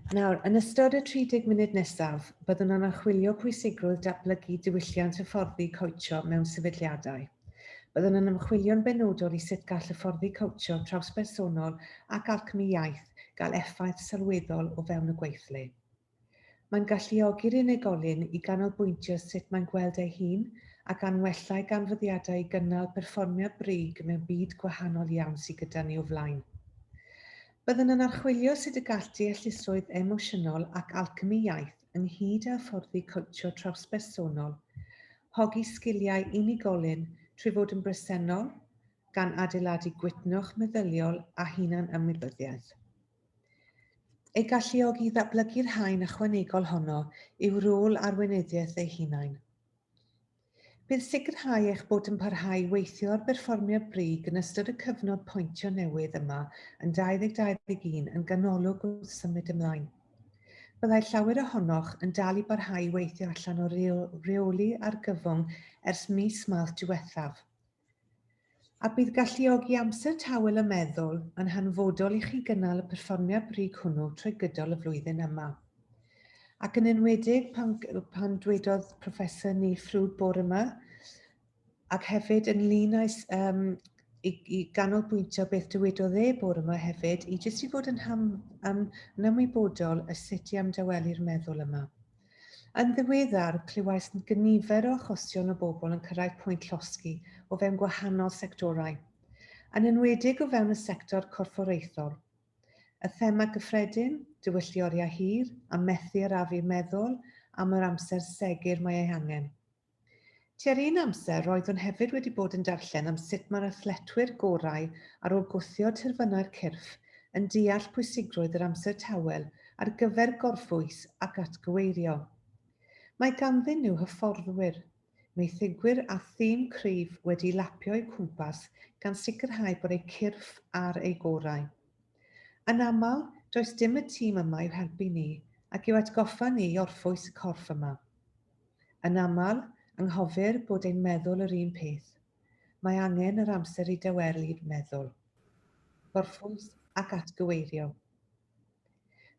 Nawr, yn ystod y 30 munud nesaf, byddwn yn archwilio pwysigrwydd datblygu diwylliant hyfforddi coetsio mewn sefydliadau. Byddwn yn ymchwilio'n benodol i sut gall hyfforddi coetsio trawsbersonol ac alcemi iaith gael effaith sylweddol o fewn y gweithle. Mae'n galluogi'r unigolyn i ganolbwyntio sut mae'n gweld ei hun a gan wella ei ganfyddiadau i gynnal perfformiad brig mewn byd gwahanol iawn sydd gyda ni o flaen. Byddwn yn archwilio sut y gall deallusrwydd emosiynol ac alcemi iaith ynghyd â hyfforddi coetsio trawsbersonol hogi sgiliau unigolyn trwy fod yn bresennol, gan adeiladu gwytnwch meddyliol a hunan-ymwybyddiaeth. Ei galluogi i ddatblygu'r haen ychwanegol honno yw rôl arweinyddiaeth ei hunain. Bydd sicrhau eich bod yn parhau i weithio ar berfformiad brig yn ystod y cyfnod pontio newydd yma yn 2021 yn ganolog wrth symud ymlaen. Byddai llawer ohonoch yn dal i barhau i weithio allan o reoli argyfwng ers mis Mawrth diwethaf. A bydd galluogi amser tawel y meddwl yn hanfodol i chi gynnal y perfformiad brig hwnnw trwy gydol y flwyddyn yma. Ac yn enwedig pan, pan dwedodd Professor Neil Ffrwd bore yma, ac hefyd ynglyn â, um, i, i ganolbwyntio beth dywedodd e bore yma hefyd, i jyst i fod yn, ham, yn, yn ymwybodol y sut i amdawelu'r meddwl yma. Yn ddiweddar, clywais gynifer o achosion o bobl yn cyrraedd pwynt llosgi o fewn gwahanol sectorau, yn enwedig o fewn y sector corfforaethol. Y thema gyffredin, dywyllu oriau hir a methu arafu meddwl am yr amser segur mae ei hangen. Tua'r un amser, roeddwn hefyd wedi bod yn darllen am sut mae'r athletwyr gorau ar ôl gwthio terfynau'r cyrff yn deall pwysigrwydd yr amser tawel ar gyfer gorffwys ac atgyweirio. Mae ganddyn nhw hyfforddwyr, maethegwyr a thîm cryf wedi lapio eu cwmpas gan sicrhau bod eu cyrff ar eu gorau. Yn aml, does dim y tîm yma i'w helpu ni ac i'w atgoffa ni i orffwys y corff yma. Yn aml, anghofir bod ein meddwl yr un peth. Mae angen yr amser i dawelu'r meddwl, gorffwys ac atgyweirio.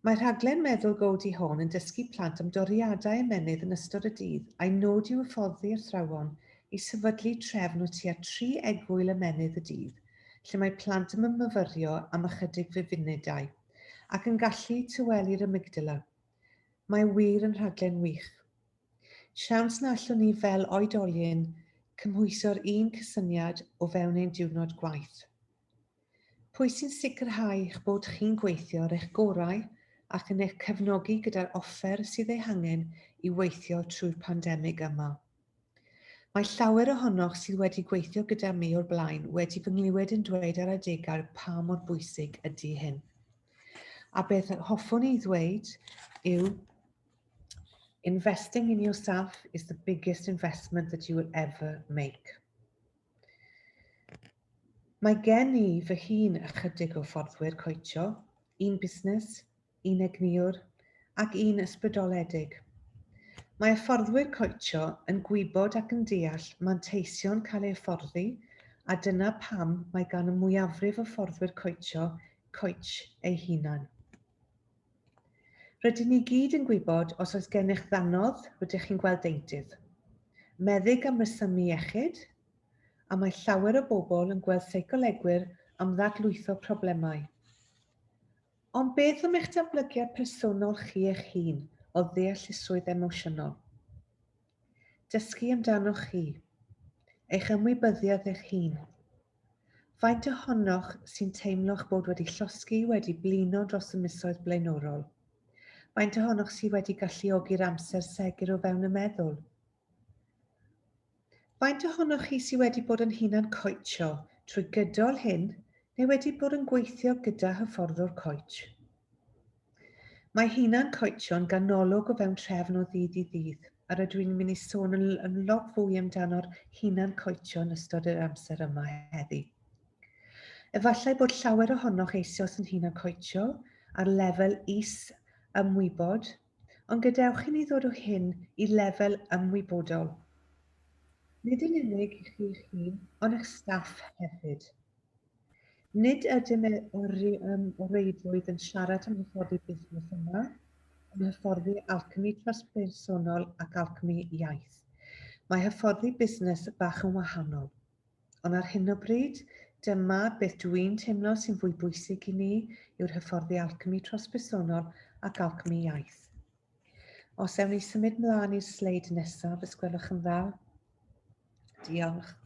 Mae rhaglen Meddwl Goldie Hawn yn dysgu plant am doriadau ymennydd yn ystod y dydd a'i nod yw hyfforddi athrawon i sefydlu trefn o tua tri egwyl ymennydd y dydd lle mae plant yn myfyrio am ychydig funudau ac yn gallu tawelu'r amygdala. Mae wir yn rhaglen wych. Siawns na allwn ni fel oedolyn cymhwyso'r un cysyniad o fewn ein diwrnod gwaith. Pwy sy'n sicrhau eich bod chi'n gweithio ar eich gorau ac yn eich cefnogi gyda'r offer sydd eu hangen i weithio trwy'r pandemig yma? Mae llawer ohonoch sydd wedi gweithio gyda mi o'r blaen wedi fy nglywed yn dweud ar adegau pa mor bwysig ydy hyn. A beth hoffwn i ddweud yw, investing in yourself is the biggest investment that you will ever make. Mae gen i fy hun ychydig o fforddwyr coetio, un busnes, un egnïwr ac un ysbrydoledig. Mae hyfforddwyr coetsio yn gwybod ac yn deall manteision cael eu hyfforddi a dyna pam mae gan y mwyafrif o hyfforddwyr coetsio coets eu hunain. Rydyn ni gyd yn gwybod os oes gennych ddanodd, rydych chi'n gweld deintydd, meddyg am resymu iechyd, a mae llawer o bobl yn gweld seicolegwyr am ddadlwytho problemau. Ond beth am eich datblygiad personol chi eich hun o ddeallusrwydd emosiynol? Dysgu amdanoch chi, eich ymwybyddiaeth eich hun. Faint ohonoch sy'n teimlo'ch bod wedi llosgi, wedi blino dros y misoedd blaenorol? Faint ohonoch sydd wedi galluogi'r amser segur o fewn y meddwl? Faint ohonoch chi sydd wedi bod yn hunan coetsio trwy gydol hyn neu wedi bod yn gweithio gyda hyfforddwr coets? Mae hunan coetsio'n ganolog o fewn trefn o ddydd i ddydd, a rydw i'n mynd i sôn yn, yn lot fwy amdano'r hunan coetsio yn ystod yr amser yma heddi. Efallai bod llawer ohonoch eisoes yn hunan coetsio ar lefel is ymwybod, Ond gadewch i ni ddod o hyn i lefel ymwybodol. Nid yn unig i chi'ch hun, ond eich staff hefyd. Nid ydym o reidrwydd yn siarad am hyfforddi busnes yma, yn hyfforddi alcemi trosbersonol ac alcemi iaith. Mae hyfforddi busnes bach yn wahanol. Ond ar hyn o bryd, dyma beth dwi'n teimlo sy'n fwy bwysig i ni yw'r hyfforddi alcemi trosbersonol ac alcemi iaith. Os ewn ni symud mlaen i'r sleid nesaf, os gwelwch yn dda. Diolch.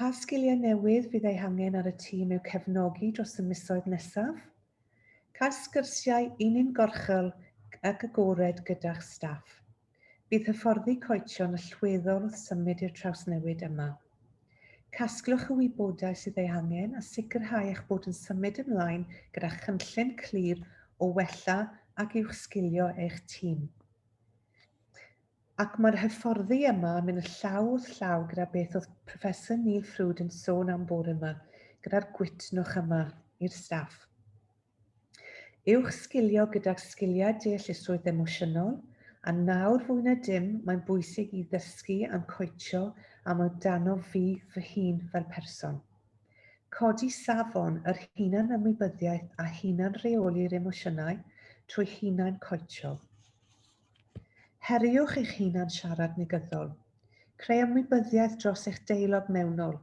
Pa sgiliau newydd fydd eu hangen ar y tîm i'w cefnogi dros y misoedd nesaf? Cael sgyrsiau uniongyrchol ac agored gyda'ch staff. Bydd hyfforddi coetsio'n allweddol wrth symud i'r trawsnewid yma. Casglwch y wybodaeth sydd ei hangen a sicrhau eich bod yn symud ymlaen gyda chynllun clir o wella ac uwchsgilio eich tîm. Ac mae'r hyfforddi yma yn mynd llaw wrth llaw gyda beth oedd Professor Neil Frood yn sôn am bore yma, gyda'r gwytnwch yma i'r staff. Uwchsgilio gydag sgiliau deallusrwydd emosiynol, a nawr fwy na dim, mae'n bwysig i ddysgu am coetsio am amdano fi fy hun fel person. Codi safon yr hunan ymwybyddiaeth a hunan reoli'r emosiynau trwy hunan coetsio. Heriwch eich hunan siarad negyddol. Creu ymwybyddiaeth dros eich deialog mewnol.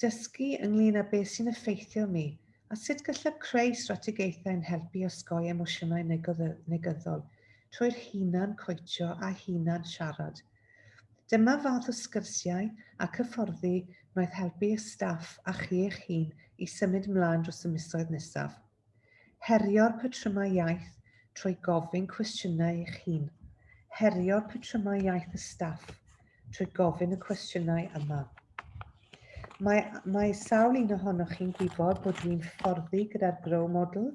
Dysgu ynglyn â beth sy'n effeithio mi a sut gallaf creu strategaethau yn helpu osgoi emosiynau negyddol trwy'r hunan coetsio a hunan siarad. Dyma fath o sgyrsiau ac hyfforddi wnaeth helpu eich staff a chi eich hun i symud ymlaen dros y misoedd nesaf. Herio'r patrymau iaith trwy gofyn cwestiynau eich hun. Herio'r patrymau iaith y staff trwy gofyn y cwestiynau yma. Mae sawl un ohonoch chi'n gwybod bod dwi'n fforddi gyda'r Grow Model.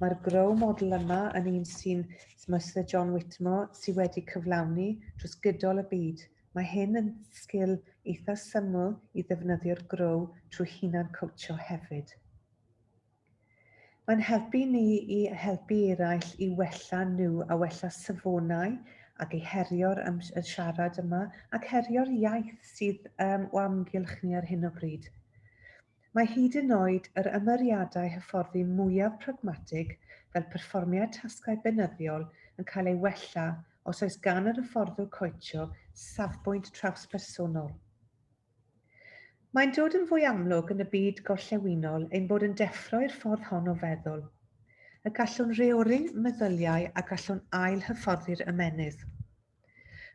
Mae'r Grow Model yma yn un sy'n Sir John Whitmore sydd wedi cyflawni dros gydol y byd. Mae hyn yn sgil eitha syml i ddefnyddio'r Grow trwy hunan coachio hefyd. Mae'n helpu ni i helpu eraill i wella nhw a wella safonau ac i herio'r y siarad yma ac herio'r iaith sydd o amgylch ni ar hyn o bryd. Mae hyd yn oed yr ymyriadau hyfforddi mwyaf pragmatig fel perfformiad tasgau beunyddiol yn cael ei wella os oes gan yr hyfforddwr coetsio safbwynt trawspersonol. Mae'n dod yn fwy amlwg yn y byd gorllewinol ein bod yn deffro i'r ffordd hon o feddwl, y gallwn reoli meddyliau a gallwn ail-hyfforddi'r ymennydd.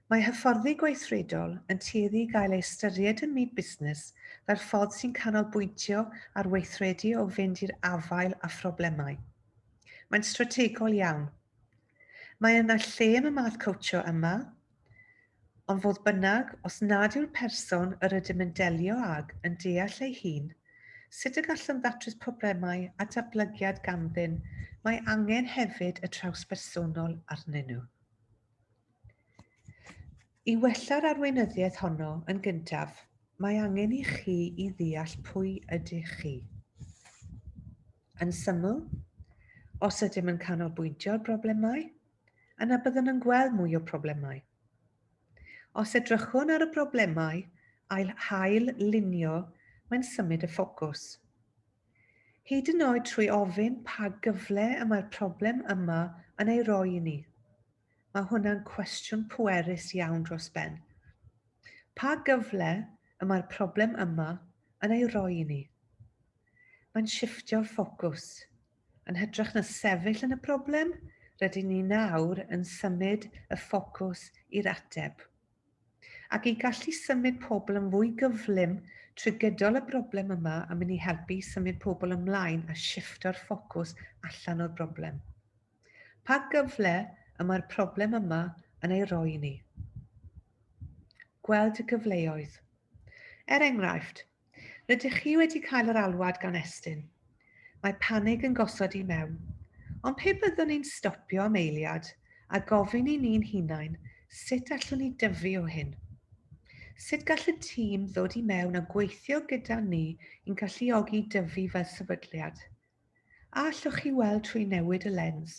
Mae hyfforddi gweithredol yn tueddu i gael ei ystyried ym myd busnes fel ffordd sy'n canolbwyntio ar weithredu o fynd i'r afael â phroblemau. Mae'n strategol iawn. Mae yna lle am y math coachio yma, ond fodd bynnag, os nad yw'r person yr ydym yn delio ag yn deall ei hun, sut y gallwn ddatrys problemau a datblygiad ganddyn, mae angen hefyd y trawsbersonol arnyn nhw. I wella'r arweinyddiaeth honno yn gyntaf, mae angen i chi i ddeall pwy ydych chi. Yn syml, os ydym yn canolbwyntio ar broblemau, yna byddwn yn gweld mwy o problemau. Os edrychwn ar y broblemau ail hail lunio, mae'n symud y ffocws. Hyd yn oed trwy ofyn pa gyfle y mae'r problem yma yn ei roi i ni. Mae hwnna'n cwestiwn pwerus iawn dros ben. Pa gyfle y mae'r problem yma yn ei roi i ni? Mae'n shifftio'r ffocws. Yn hytrach na sefyll yn y broblem, rydyn ni nawr yn symud y ffocws i'r ateb. Ac i gallu symud pobl yn fwy gyflym trwy gydol y broblem yma a mynd i helpu i symud pobl ymlaen a shifto'r ffocws allan o'r broblem. Pa gyfle y mae'r problem yma yn ei roi i ni? Gweld y gyfleoedd. Er enghraifft, rydych chi wedi cael yr alwad gan Estyn. Mae panig yn gosod i mewn. Ond pe byddwn ni'n stopio am eiliad a gofyn i ni'n hunain sut allwn ni dyfu o hyn? Sut gall y tîm ddod i mewn a gweithio gyda ni i'n galluogi dyfu fel sefydliad? A allwch chi weld trwy newid y lens?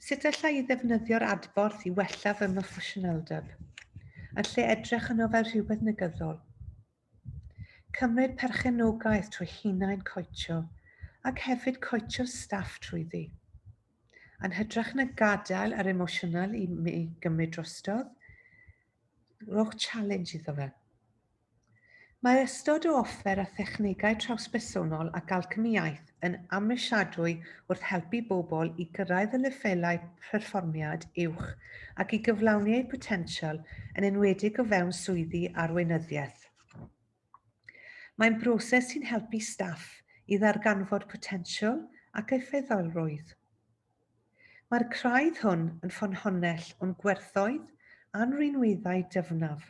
Sut alla i ddefnyddio'r adborth i wella fy mhroffesiynoldeb, yn lle edrych yno fel rhywbeth negyddol? Cymryd perchenogaeth trwy hunain coetsio ac hefyd coetsio'r staff trwyddi. Yn hytrach na gadael yr emosiynol i mi gymryd drostodd, rhowch challenge iddo fe. Mae'r ystod o offer a thechnegau trawsbersonol ac alcemiaeth yn amhrisiadwy wrth helpu bobl i gyrraedd y lefelau perfformiad uwch ac i gyflawni eu potensial yn enwedig o fewn swyddi arweinyddiaeth. Mae'n broses sy'n helpu staff i ddarganfod potensial ac effeithiolrwydd. Mae'r craidd hwn yn ffynhonnell o'n gwerthoedd a'n rhinweddau dyfnaf.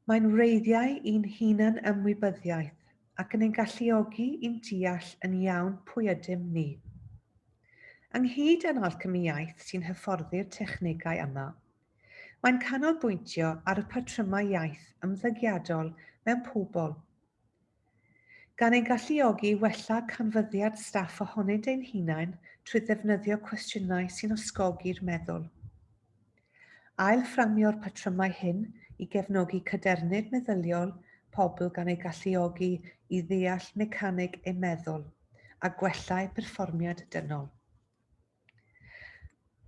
Mae'n wreiddiau i'n hunan ymwybyddiaeth ac yn ein galluogi i'n deall yn iawn pwy ydym ni. Ynghyd â'n alcemiaeth sy'n hyfforddi'r technegau yma, mae'n canolbwyntio ar y patrymau iaith ymddygiadol mewn pobl gan ein galluogi i wella canfyddiad staff ohonynt ein hunain trwy ddefnyddio cwestiynau sy'n osgogi'r meddwl. Ail-fframio'r patrymau hyn i gefnogi cadernid meddyliol pobl gan eu galluogi i ddeall mecaneg eu meddwl a gwella eu perfformiad dynol.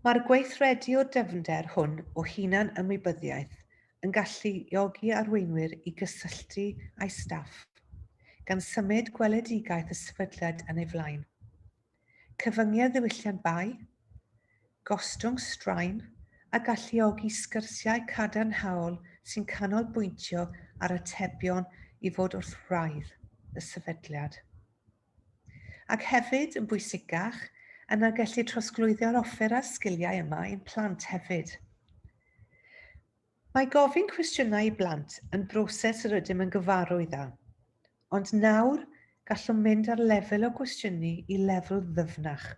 Mae'r gweithredu o'r dyfnder hwn o hunan ymwybyddiaeth yn galluogi arweinwyr i gysylltu â'u staff, gan symud gweledigaeth y sefydliad yn ei flaen. Cyfyngu ar ddiwylliant bai, gostwng straen a galluogi sgyrsiau cadarnhaol sy'n canolbwyntio ar atebion i fod wrth wraidd y sefydliad. Ac hefyd, yn bwysicach, yna gellir trosglwyddo'r offer a'r sgiliau yma i'n plant hefyd. Mae gofyn cwestiynau i blant yn broses yr ydym yn gyfarwydd â, ond nawr gallwn mynd ar lefel o gwestiynu i lefel ddyfnach,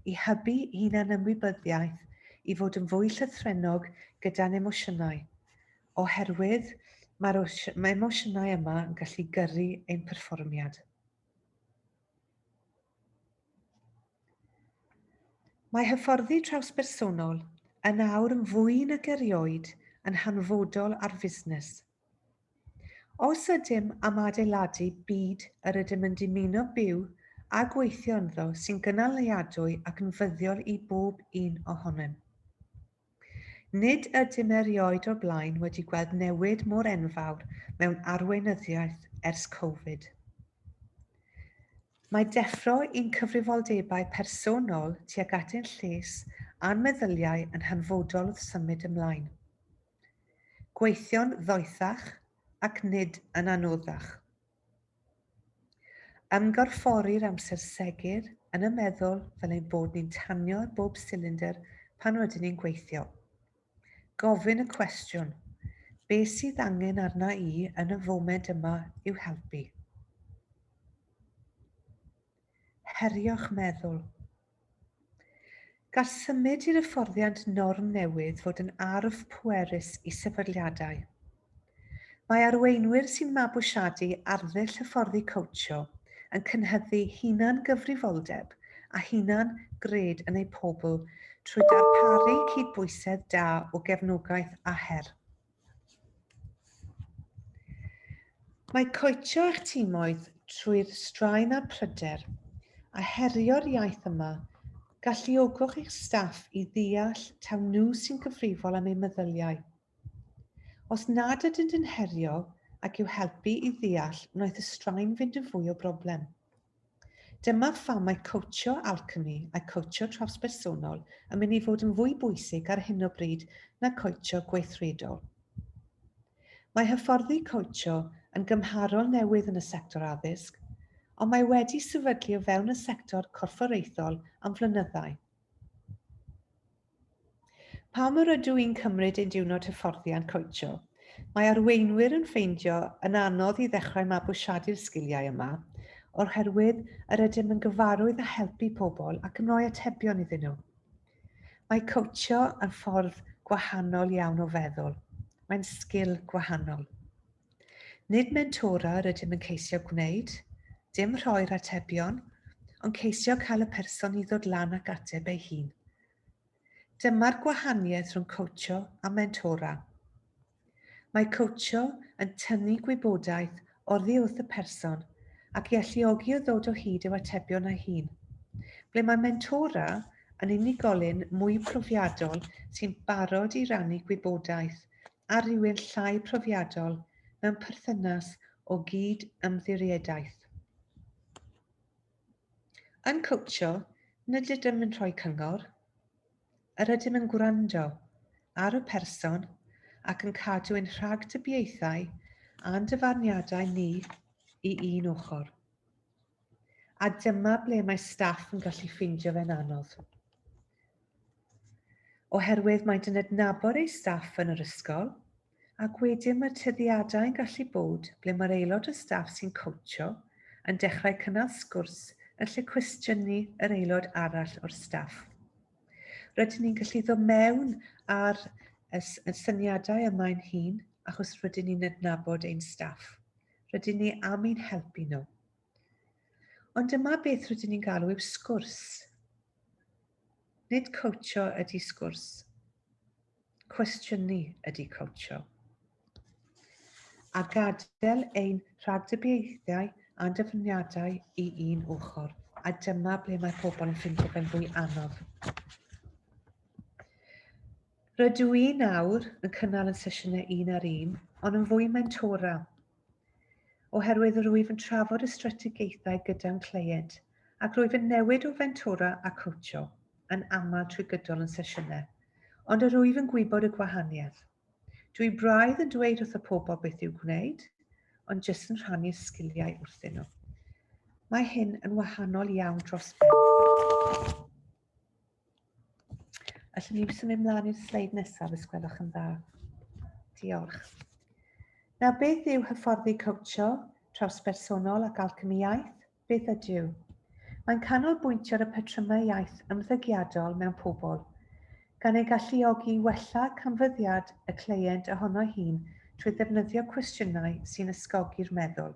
i hybu hunan-ymwybyddiaeth i fod yn fwy llythrennog gyda'n emosiynau, oherwydd mae'r emosiynau yma yn gallu gyrru ein perfformiad. Mae hyfforddi trawsbersonol yn awr yn fwy nag erioed yn hanfodol ar fusnes. Os ydym am adeiladu byd yr ydym yn dymuno byw a gweithio ynddo sy'n gynaliadwy ac yn fuddiol i bob un ohonom. Nid ydym erioed o'r blaen wedi gweld newid mor enfawr mewn arweinyddiaeth ers Covid. Mae deffro i'n cyfrifoldebau personol tuag at ein lles a'n meddyliau yn hanfodol wrth symud ymlaen. Gweithio'n ddoethach ac nid yn anoddach. Ymgorffori'r amser segur yn y meddwl fel ein bod ni'n tanio ar bob silindr pan rydyn ni'n gweithio. Gofyn y cwestiwn, beth sydd angen arna i yn y foment yma i'w helpu? Herio'ch meddwl. Gall symud i'r hyfforddiant norm newydd fod yn arf pwerus i sefydliadau. Mae arweinwyr sy'n mabwysiadu arddull hyfforddi coachio yn cynhyddu hunan-gyfrifoldeb a hunan-gred yn eu pobl trwy darparu cydbwysedd da o gefnogaeth a her. Mae coetsio eich timoedd trwy'r straen a'r pryder, a herio'r iaith yma, galluogwch eich staff i ddeall taw nhw sy'n gyfrifol am eu meddyliau. Os nad ydynt yn herio ac i'w helpu i ddeall, wnaeth y straen fynd yn fwy o broblem. Dyma pham mae coachio alchemy a coachio trawsbersonol yn mynd i fod yn fwy bwysig ar hyn o bryd na coachio gweithredol. Mae hyfforddi coachio yn gymharol newydd yn y sector addysg, ond mae wedi sefydlu o fewn y sector corfforaethol am flynyddau. Pam yr ydw i'n cymryd ein diwrnod hyfforddiant coetsio? Mae arweinwyr yn ffeindio yn anodd i ddechrau mabwysiadu'r sgiliau yma, oherwydd yr ydym yn gyfarwydd â helpu pobl ac yn rhoi atebion iddyn nhw. Mae coetsio yn ffordd gwahanol iawn o feddwl. Mae'n sgil gwahanol. Nid mentora yr ydym yn ceisio gwneud, dim rhoi'r atebion, ond ceisio cael y person i ddod lan ac ateb ei hun. Dyma'r gwahaniaeth rhwng coachio a mentora. Mae coachio yn tynnu gwybodaeth oddi wrth y person ac i alluogi o ddod o hyd i'w atebion ei hun. Ble mae mentora yn unigolyn mwy profiadol sy'n barod i rannu gwybodaeth a rhywun llai profiadol mewn perthynas o gyd-ymddiriedaeth. Yn cwtsio, nid ydym yn rhoi cyngor. Yr ydym yn gwrando ar y person ac yn cadw ein rhagdybiaethau a'n dyfarniadau ni i un ochr. A dyma ble mae staff yn gallu ffeindio fe'n anodd. Oherwydd maent yn adnabod eu staff yn yr ysgol, ac wedyn mae'r tueddiadau yn gallu bod ble mae'r aelod o staff sy'n coacho yn dechrau cynnal sgwrs yn lle cwestiynu yr aelod arall o'r staff. Rydyn ni'n gallu ddod mewn ar y syniadau yma ein hun achos rydyn ni'n adnabod ein staff. Rydyn ni am ein helpu nhw. Ond dyma beth rydyn ni'n galw yw sgwrs. Nid coacho ydy sgwrs. Cwestiynu ydy coacho. A gadael ein rhagdybiaethau a'n dyfyniadau i un ochr. A dyma ble mae pobl yn ffindio fe'n fwy anodd. Rydw i nawr yn cynnal yn sesiynau un ar un, ond yn fwy mentora, oherwydd rwyf yn trafod y strategaethau gyda'n cleient, ac rwyf yn newid o fentora a coacho yn aml trwy gydol yn sesiynau, ond yr wyf yn gwybod y gwahaniaeth. Dwi braidd yn dweud wrth y pobl beth i'w gwneud, ond jyst yn rhannu'r sgiliau wrthyn nhw. Mae hyn yn wahanol iawn dros ben. Allwn ni symud mlaen i'r sleid nesaf, os gwelwch yn dda. Diolch. Nawr, beth yw hyfforddi coacho trawsbersonol ac alchemy iaith? Beth ydyw? Mae'n canolbwyntio ar y patrymau iaith ymddygiadol mewn pobl, gan eu galluogi i wella canfyddiad y cleient ohono'i hun trwy ddefnyddio cwestiynau sy'n ysgogi'r meddwl.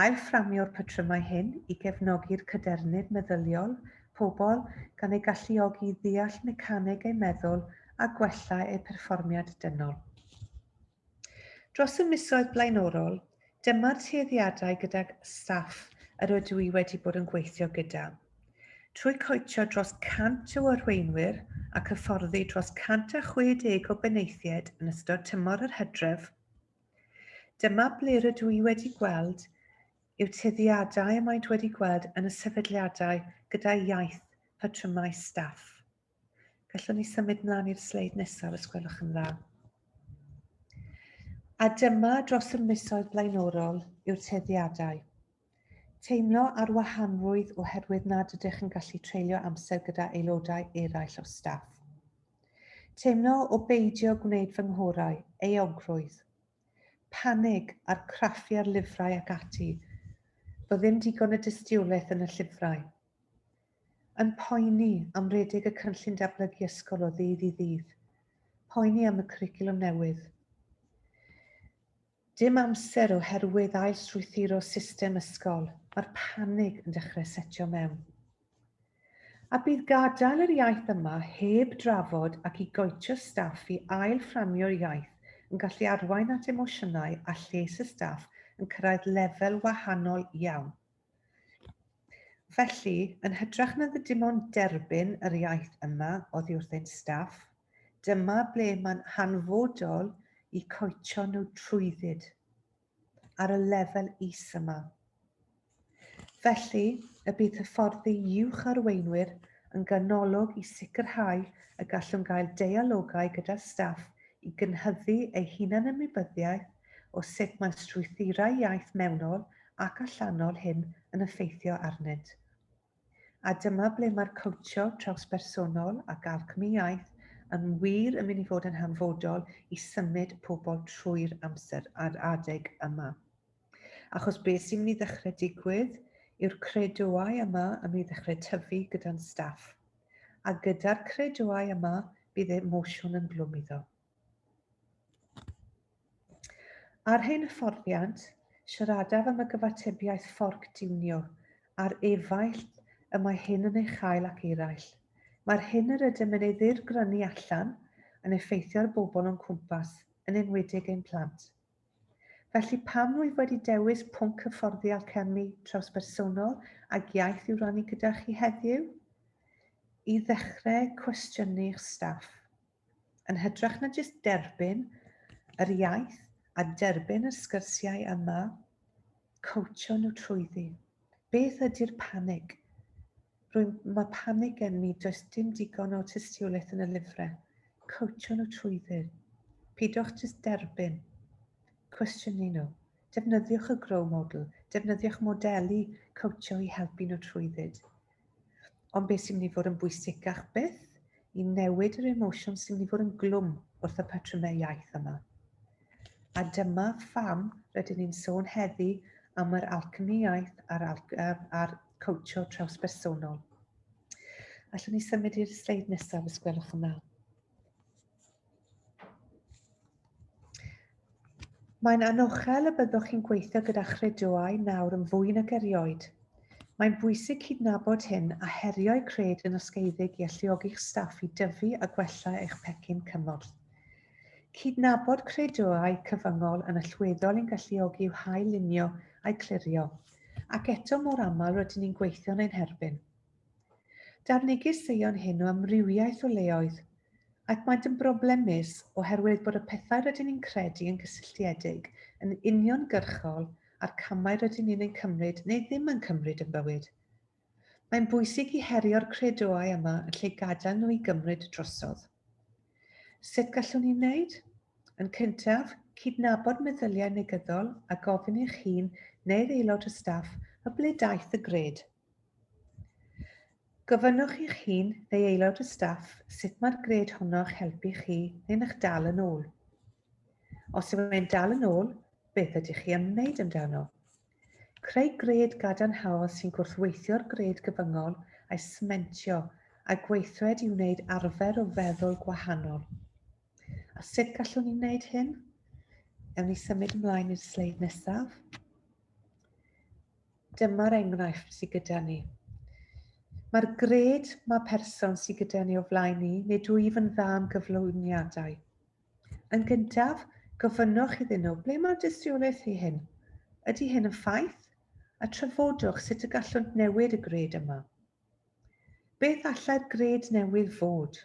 Ail-fframio'r patrymau hyn i gefnogi'r cadernid meddyliol pobl gan eu galluogi i ddeall mecaneg eu meddwl a gwella eu perfformiad dynol. Dros y misoedd blaenorol, dyma'r tueddiadau gydag staff yr ydw i wedi bod yn gweithio gyda. Trwy coetsio dros 100 o arweinwyr ac hyfforddi dros 160 o benaethiaid yn ystod tymor yr hydref, dyma ble rydw i wedi gweld yw tueddiadau y maent wedi gweld yn y sefydliadau gyda iaith patrymau staff. Gallwn ni symud mlaen i'r sleid nesaf os gwelwch yn dda. A dyma dros y misoedd blaenorol yw'r tueddiadau. Teimlo ar wahanrwydd oherwydd nad ydych yn gallu treulio amser gyda aelodau eraill o staff. Teimlo o beidio gwneud fy nghorau, euogrwydd. Panig a'r craffu ar lyfrau ac ati. Bod ddim digon o dystiolaeth yn y llyfrau. Yn poeni am redeg y cynllun datblygu ysgol o ddydd i ddydd. Poeni am y cwricwlwm newydd. Dim amser oherwydd ail-strwythuro system ysgol, mae'r panig yn dechrau setio mewn. A bydd gadael yr iaith yma heb drafod ac i goetio staff i ail-fframio'r iaith yn gallu arwain at emosiynau a lles y staff yn cyrraedd lefel wahanol iawn. Felly, yn hytrach na dim ond derbyn yr iaith yma oddi wrth ein staff, dyma ble mae'n hanfodol i coetsio nhw trwyddyd ar y lefel is yma. Felly, y bydd hyfforddi uwch arweinwyr yn ganolog i sicrhau y gallwn gael deialogau gyda'r staff i gynhyddu eu hunanymwybyddiaeth o sut mae strwythurau iaith mewnol ac allanol hyn yn effeithio arnynt. A dyma ble mae'r coacho trawsbersonol ac alchemy iaith yn wir yn mynd i fod yn hanfodol i symud pobl trwy'r amser a'r adeg yma. Achos beth sy'n mynd i ddechrau digwydd yw'r credoau yma yn mynd i ddechrau tyfu gyda'n staff. A gyda'r credoau yma bydd emosiwn yn glwm iddo. Ar hyn hyfforddiant, siaradaf am y gyfatebiaeth fforc diwnio a'r efaill y mae hyn yn ei chael ac eraill. Mae'r hyn yr ydym yn ei ddirgrynu allan yn effeithio ar bobl o'n cwmpas, yn enwedig ein plant. Felly pam rwyf wedi dewis pwnc hyfforddi alcemi trawsbersonol ac iaith i'w rannu gyda chi heddiw? I ddechrau cwestiynu'ch staff. Yn hytrach na jyst derbyn yr iaith a derbyn y sgyrsiau yma, coachio nhw trwyddi. Beth ydy'r panig? Rwy'n, mae panig gen i, does dim digon o tystiolaeth yn y lyfrau. Coachio nhw trwyddi. Peidiwch jyst derbyn. Cwestiynu nhw. Defnyddiwch y Grow Model. Defnyddiwch modelu coachio i helpu nhw trwyddyd. Ond beth sy'n mynd i fod yn bwysicach byth? I newid yr emosiwn sy'n mynd i fod yn glwm wrth y patrymau iaith yma. A dyma pham rydyn ni'n sôn heddi am yr alchemy iaith a'r, a'r coachio trawsbersonol. Allwn ni symud i'r sleid nesaf os gwelwch yn dda. Mae'n anochel y byddwch chi'n gweithio gyda chredoau nawr yn fwy nag erioed. Mae'n bwysig cydnabod hyn a herio'u cred yn osgeiddig i alluogi'ch staff i dyfu a gwella eich pecyn cymorth. Cydnabod credoau cyfyngol yn allweddol i'n galluogi i'w hail-lunio a'u clirio, ac eto mor aml rydyn ni'n gweithio yn ein herbyn. Daw'r negeseuon hyn o amrywiaeth o leoedd, ac maent yn broblemus oherwydd bod y pethau rydyn ni'n credu yn gysylltiedig yn uniongyrchol â'r camau rydyn ni'n eu cymryd neu ddim yn cymryd yn bywyd. Mae'n bwysig i herio'r credoau yma yn lle gadael nhw i gymryd drosodd. Sut gallwn ni wneud? Yn cyntaf, cydnabod meddyliau negyddol a gofyn i'ch hun neu'r aelod o staff o ble daeth y gred. Gofynnwch i'ch hun neu aelod o staff sut mae'r gred honno o'ch helpu chi neu'n eich dal yn ôl. Os yw e'n dal yn ôl, beth ydych chi am wneud amdano? Creu gred gadarnhaol sy'n gwrthweithio'r gred gyfyngol a'i smentio a gweithred i wneud arfer o feddwl gwahanol. A sut gallwn ni wneud hyn? Ewn ni symud ymlaen i'r sleid nesaf. Dyma'r enghraifft sydd gyda ni. Mae'r gred mae person sydd gyda ni o flaen ni, nid wyf yn dda am gyflwyniadau. Yn gyntaf, gofynnwch iddyn nhw, ble mae'r dystiolaeth i hyn? Ydy hyn yn ffaith? A trafodwch sut y gallwn newid y gred yma. Beth allai'r gred newydd fod?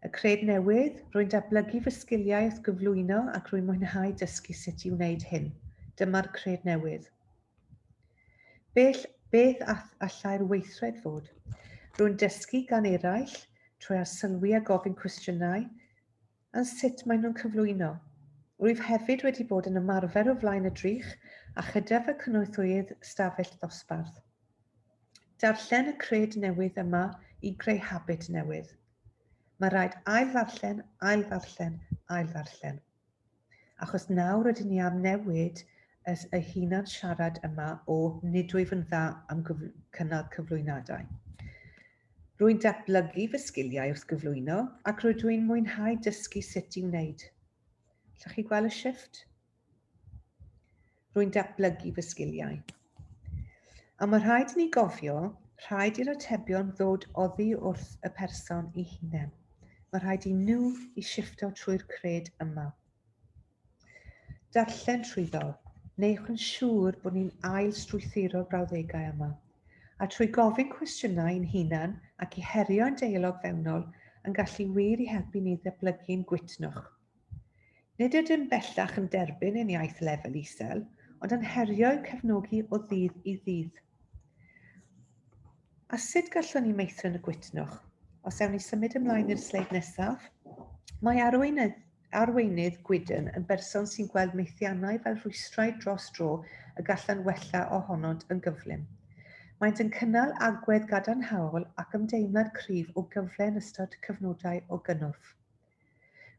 Y cred newydd, rwy'n datblygu fy sgiliau wrth gyflwyno ac rwy'n mwynhau dysgu sut i wneud hyn. Dyma'r cred newydd. Bell, beth allai'r weithred fod? Rwy'n dysgu gan eraill trwy arsylwi a gofyn cwestiynau, a sut maen nhw'n cyflwyno. Rwyf hefyd wedi bod yn ymarfer o flaen y drych a chyda fy cynorthwyydd stafell ddosbarth. Darllen y cred newydd yma i greu habit newydd. Mae rhaid ail-ddarllen, ail-ddarllen, ail-ddarllen. Achos nawr rydyn ni am newid y, y hunan siarad yma o nid wyf yn dda am gyf cynnal cyflwynadau. Rwy'n datblygu fy sgiliau wrth gyflwyno ac rydw i'n mwynhau dysgu sut i wneud. Llwch chi gweld y shift? Rwy'n datblygu fy sgiliau. A mae rhaid i ni gofio, rhaid i'r atebion ddod oddi wrth y person ei hunain. Mae rhaid i nhw i shifto trwy'r cred yma. Darllen trwyddo, newch yn siŵr bod ni'n ail strwythuro'r brawddegau yma. A trwy gofyn cwestiynau i'n hunan ac i herio ein deialog fewnol yn gallu wir i helpu ni ddatblygu'n gwytnwch. Nid ydym bellach yn derbyn ein iaith lefel isel, ond yn herio i'w cefnogi o ddydd i ddydd. A sut gallwn ni meithrin y gwytnwch? Os ewn ni symud ymlaen i'r sleid nesaf, mae arweinydd, arweinydd gwydn yn berson sy'n gweld methiannau fel rhwystrau dros dro y gallan wella ohonont yn gyflym. Maent yn cynnal agwedd gadarnhaol ac ymdeimlad cryf o gyfle yn ystod cyfnodau o gynnwrf.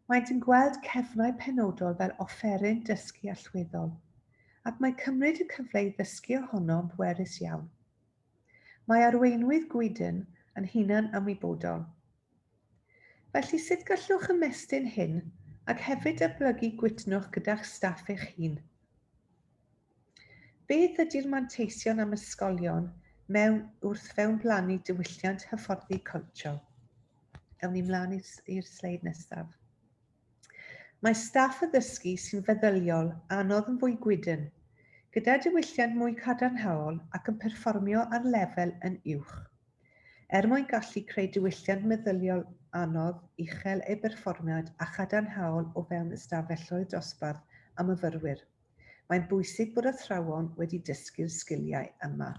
Maent yn gweld cefnau penodol fel offeryn dysgu allweddol, ac mae cymryd y cyfle i ddysgu ohono yn bwerus iawn. Mae arweinwydd gwydn yn hunan ymwybodol. Felly sut gallwch ymestyn hyn ac hefyd datblygu gwytnwch gyda'ch staff eich hun? Beth ydy'r manteision am ysgolion mewn wrth fewnblannu diwylliant hyfforddi coachio? Ewn ni mlaen i'r sleid nesaf. Mae staff addysgu sy'n feddyliol anodd yn fwy gwydn, gyda diwylliant mwy cadarnhaol ac yn perfformio ar lefel yn uwch. Er mwyn gallu creu diwylliant meddyliol anodd, uchel ei berfformiad a chadarnhaol o fewn ystafelloedd dosbarth a myfyrwyr, mae'n bwysig bod athrawon wedi dysgu'r sgiliau yma.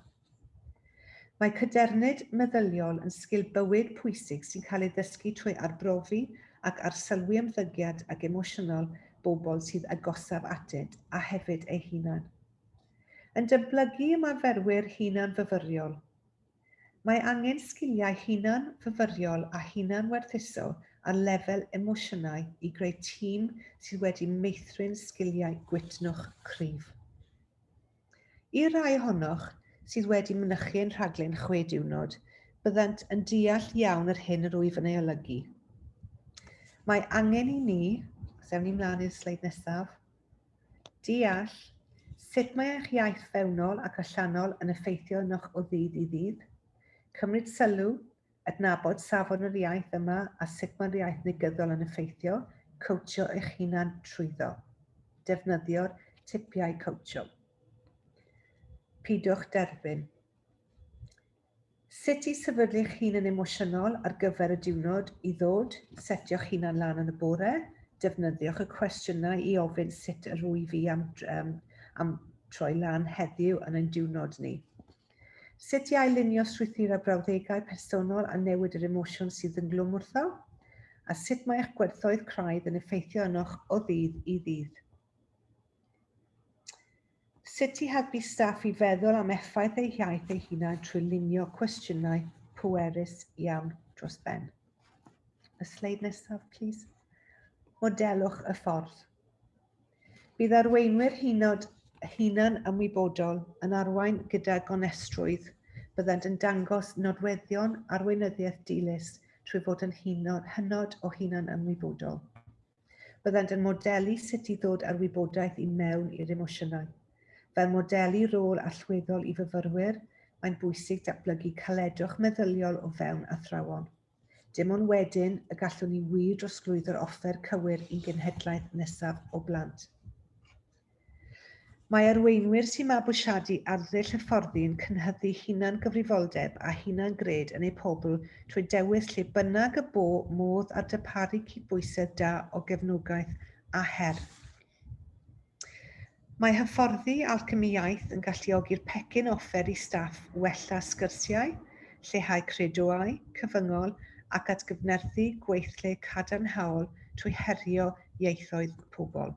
Mae cadernid meddyliol yn sgil bywyd pwysig sy'n cael ei ddysgu trwy arbrofi ac arsylwi ymddygiad ac emosiynol bobl sydd agosaf atynt a hefyd eu hunan. Yn datblygu ymarferwyr hunan-fyfyriol. Mae angen sgiliau hunan-fyfyriol a hunan-werthuso ar lefel emosiynau i greu tîm sydd wedi meithrin sgiliau gwytnwch cryf. I'r rhai ohonoch sydd wedi mynychu ein rhaglen 6 diwrnod, byddant yn deall iawn yr hyn yr wyf yn ei olygu. Mae angen i ni, os ewn ni mlaen i'r sleid nesaf, deall sut mae eich iaith fewnol ac allanol yn effeithio arnoch o ddydd i ddydd, cymryd sylw, adnabod safon yr iaith yma a sut mae'r iaith negyddol yn effeithio, coachio eich hunan trwyddo. Defnyddio'r tipiau coachio. Peidiwch derbyn. Sut i sefydlu'ch hun yn emosiynol ar gyfer y diwrnod i ddod, setio'ch hunan lan yn y bore, defnyddiwch y cwestiynau i ofyn sut yr wyf fi am troi lan heddiw yn ein diwrnod ni. Sut i ail-lunio strwythurau brawddegau personol a newid yr emosiwn sydd ynghlwm wrtho, a sut mae eich gwerthoedd craidd yn effeithio arnoch o ddydd i ddydd. Sut i helpu staff i feddwl am effaith eu hiaith eu hunain trwy lunio cwestiynau pwerus iawn dros ben. Y sleid nesaf, please. Modelwch y ffordd. Bydd arweinwyr hynod hunan ymwybodol yn arwain gyda gonestrwydd. Byddant yn dangos nodweddion arweinyddiaeth dilys trwy fod yn hynod o hunan ymwybodol. Byddant yn modelu sut i ddod â'r wybodaeth i mewn i'r emosiynau. Fel modelu rôl allweddol i fyfyrwyr, mae'n bwysig datblygu caledwch meddyliol o fewn athrawon. Dim ond wedyn y gallwn ni wir drosglwyddo'r offer cywir i'n genhedlaeth nesaf o blant. Mae arweinwyr sy'n mabwysiadu arddull hyfforddi yn cynyddu hunan-gyfrifoldeb a hunan-gred yn eu pobl trwy dewis lle bynnag y bo modd a darparu cydbwysedd da o gefnogaeth a her. Mae hyfforddi alcemi iaith yn galluogi'r pecyn offer i staff wella sgyrsiau, lleihau credoau cyfyngol ac atgyfnerthu gweithle cadarnhaol trwy herio ieithoedd pobl.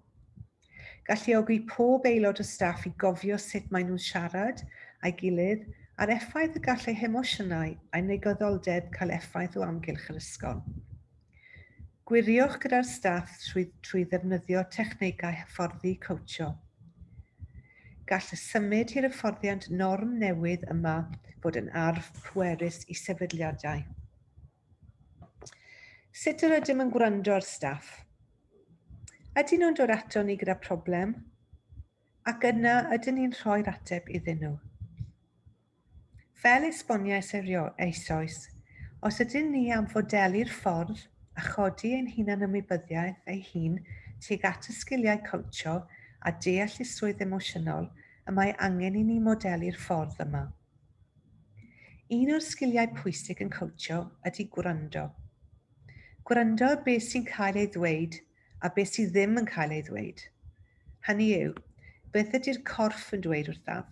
Galluogi pob aelod o staff i gofio sut maen nhw'n siarad a'i gilydd a'r effaith y gall eu hemosiynau a'i negyddoldeb cael effaith o amgylch yr ysgol. Gwiriwch gyda'r staff trwy ddefnyddio technegau hyfforddi coachio. Gall y symud i'r hyfforddiant norm newydd yma fod yn arf pwerus i sefydliadau. Sut yr ydym yn gwrando ar staff? Ydyn nhw'n dod ato ni gyda problem? Ac yna ydyn ni'n rhoi'r ateb iddyn nhw? Fel esboniais eisoes, os ydyn ni am fodelu'r ffordd a chodi ein hunan ymwybyddiaeth ei hun tuag at y sgiliau coachio a deallusrwydd emosiynol, y mae angen i ni modelu'r ffordd yma. Un o'r sgiliau pwysig yn coachio ydy gwrando. Gwrando ar beth sy'n cael ei ddweud a beth sydd ddim yn cael ei ddweud. Hynny yw, beth ydy'r corff yn dweud wrthaf?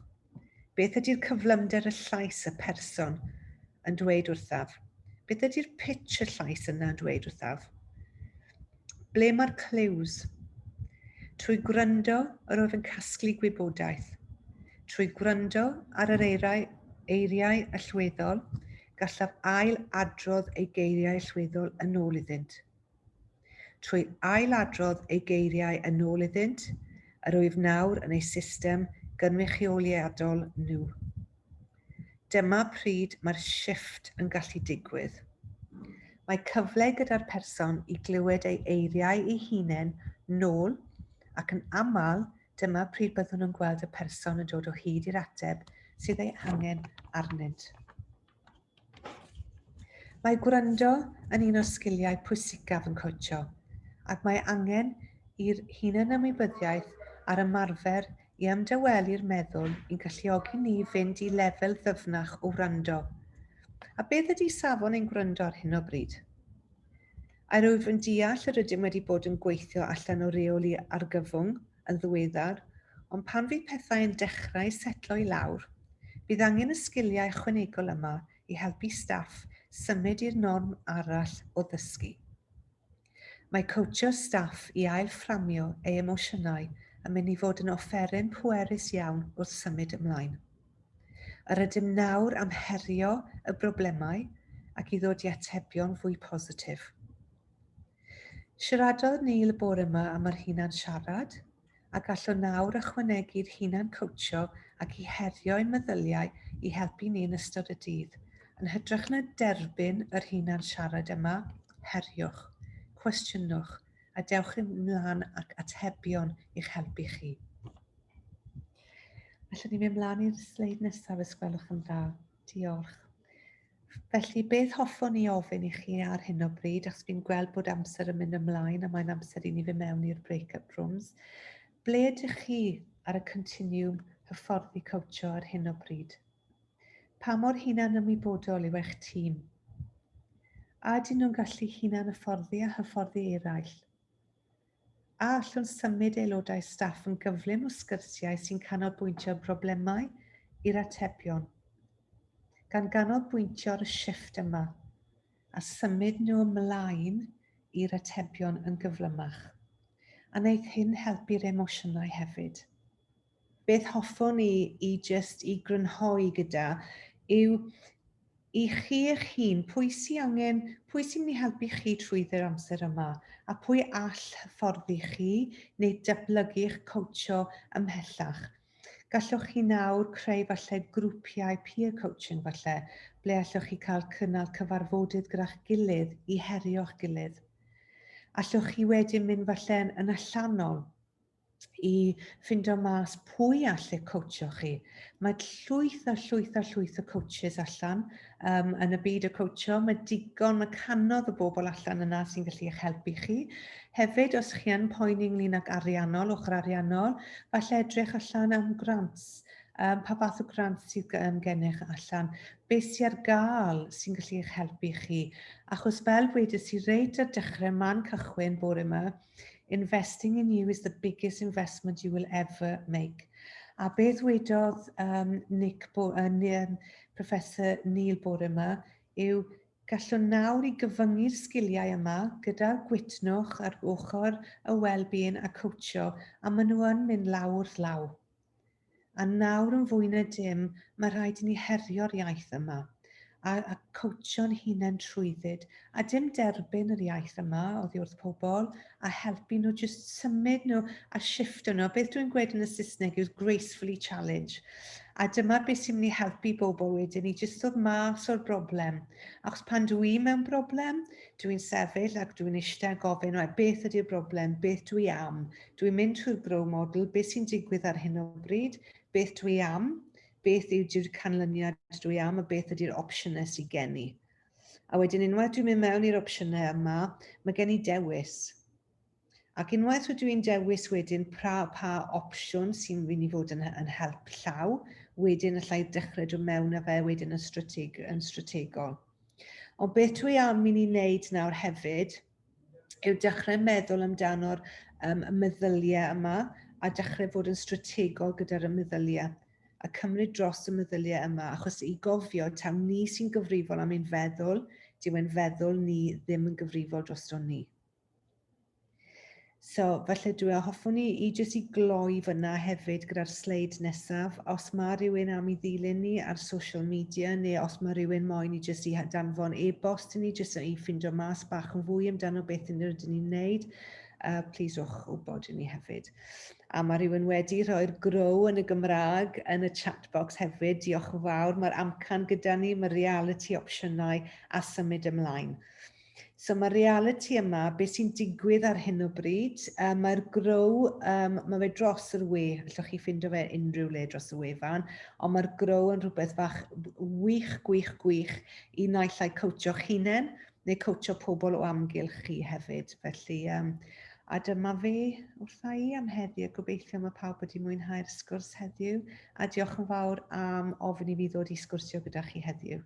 Beth ydy'r cyflymder y llais y person yn dweud wrthaf? Beth ydy'r pitch y llais yna yn dweud wrthaf? Ble mae'r clues? Trwy gwrando, yr oedd yn casglu gwybodaeth. Trwy gwrando ar yr eiriau allweddol, gallaf ail adrodd ei geiriau allweddol yn ôl iddynt. Trwy ailadrodd eu geiriau yn ôl iddynt, yr wyf nawr yn eu system gynrychioliadol nhw. Dyma pryd mae'r shift yn gallu digwydd. Mae cyfle gyda'r person i glywed ei eiriau ei hunain nôl ac yn aml dyma pryd byddwn yn gweld y person yn dod o hyd i'r ateb sydd ei angen arnynt. Mae gwrando yn un o'r sgiliau pwysicaf yn coachio, ac mae angen i'r hunanymwybyddiaeth a'r ymarfer i ymdawelu'r meddwl i'n galluogi ni fynd i lefel ddyfnach o wrando. A beth ydy safon ein gwrando ar hyn o bryd? A rwyf yn deall yr ydym wedi bod yn gweithio allan o reoli argyfwng yn ddiweddar, ond pan fydd pethau yn dechrau setlo i lawr, bydd angen y sgiliau ychwanegol yma i helpu staff symud i'r norm arall o ddysgu. Mae coachio staff i ail-fframio eu emosiynau yn mynd i fod yn offeryn pwerus iawn wrth symud ymlaen. Yr ydym nawr am herio y broblemau ac i ddod i atebion fwy positif. Siaradodd Neil y bore yma am yr hunan siarad, a gallwn nawr ychwanegu'r hunan coachio ac i herio ein meddyliau i helpu ni yn ystod y dydd. Yn hytrach na derbyn yr hunan siarad yma, heriwch, cwestiynwch a dewch ymlaen ac atebion i'ch helpu chi. Allwn ni mynd mlaen i'r sleid nesaf os gwelwch yn dda. Diolch. Felly, beth hoffwn i ofyn i chi ar hyn o bryd, achos fi'n gweld bod amser yn mynd ymlaen a mae'n amser i ni fynd mewn i'r break-up rooms. Ble ydych chi ar y continuum hyfforddi coachio ar hyn o bryd? Pa mor hunan ymwybodol yw eich tîm? A ydyn nhw'n gallu hunan hyfforddi a hyfforddi eraill? A allwn symud aelodau staff yn gyflym o sgyrsiau sy'n canolbwyntio ar broblemau i'r atebion, gan ganolbwyntio ar y shifft yma a symud nhw ymlaen i'r atebion yn gyflymach. A wneud hyn helpu'r emosiynau hefyd. Beth hoffwn i i just i grynhoi gyda yw i chi eich hun, pwy sy'n angen, pwy sy'n mynd i helpu chi trwy'r amser yma, a pwy all hyfforddi chi neu datblygu eich coachio ymhellach. Gallwch chi nawr creu falle grwpiau peer coaching falle, ble allwch chi cael cynnal cyfarfodydd gyda'ch gilydd i herio'ch gilydd. Allwch chi wedyn mynd falle yn allanol i ffindo mas pwy all eich coachio chi. Mae llwyth a llwyth a llwyth o coaches allan yn y byd o coachio. Mae digon, mae canoedd o bobl allan yna sy'n gallu eich helpu chi. Hefyd, os chi yn poeni ynglyn ag ariannol, ochr ariannol, falle edrych allan am grants. Pa fath o grant sydd gennych allan, beth sydd ar gael sy'n gallu eich helpu chi. Achos fel wedes i reit ar dechrau man cychwyn bore yma, investing in you is the biggest investment you will ever make. A beth wedodd Nick, Bo, Professor Neil bore yma yw gallwn nawr i gyfyngu'r sgiliau yma gyda'r gwytnwch ar ochr y well-being a coachio, a maen nhw yn mynd law wrth law. A nawr yn fwy na dim, mae rhaid i ni herio'r iaith yma a coachio'n hunain trwyddyd, a dim derbyn yr iaith yma oddi wrth pobl, a helpu nhw just symud nhw a shifto nhw. Beth dwi'n gweud yn y Saesneg yw gracefully challenge. A dyma beth sy'n mynd i helpu bobl wedyn i jyst ddod mas o'r broblem. Achos pan dwi mewn broblem, dwi'n sefyll ac dwi'n eistedd a gofyn, right, beth ydy'r broblem, beth dwi am? Dwi'n mynd trwy'r grow model, beth sy'n digwydd ar hyn o bryd, beth dwi am, beth yw'r canlyniad dwi am a beth ydy'r opsiynau sydd gen i. A wedyn unwaith dwi'n mynd mewn i'r opsiynau yma, mae gen i dewis. Ac unwaith rydw i'n dewis wedyn pa opsiwn sy'n mynd i fod yn help llaw, wedyn allai dechrau dod mewn â fe wedyn yn strategol. Ond beth dwi am i ni wneud nawr hefyd yw dechrau meddwl amdano'r meddyliau yma a dechrau fod yn strategol gyda'r meddyliau a cymryd dros y meddyliau yma, achos i gofio taw ni sy'n gyfrifol am ein feddwl, dyw ein feddwl ni ddim yn gyfrifol drosto ni. So, falle dwi hoffwn i jyst i gloi fyna hefyd gyda'r sleid nesaf. Os mae rhywun am i ddilyn ni ar social media, neu os mae rhywun moyn i jyst i danfon e-bost i ni, jyst i ffindo mas bach yn fwy amdano beth rydyn ni'n neud, please rhowch wybod i ni hefyd. A mae rhywun wedi rhoi'r grow yn y Gymraeg yn y chat box hefyd. Diolch yn fawr. Mae'r amcan gyda ni, mae reality opsiynau a symud ymlaen. So mae'r reality yma, beth sy'n digwydd ar hyn o bryd, mae'r grow, mae fe dros yr we, allwch chi ffindo fe unrhyw le dros y wefan, ond mae'r grow yn rhywbeth fach wych, gwych, gwych i naill ai coachio'ch hunain neu coachio pobl o amgylch chi hefyd. Felly, A dyma fe wrtha i am heddiw. Gobeithio mae pawb wedi mwynhau'r sgwrs heddiw. A diolch yn fawr am ofyn i fi ddod i sgwrsio gyda chi heddiw.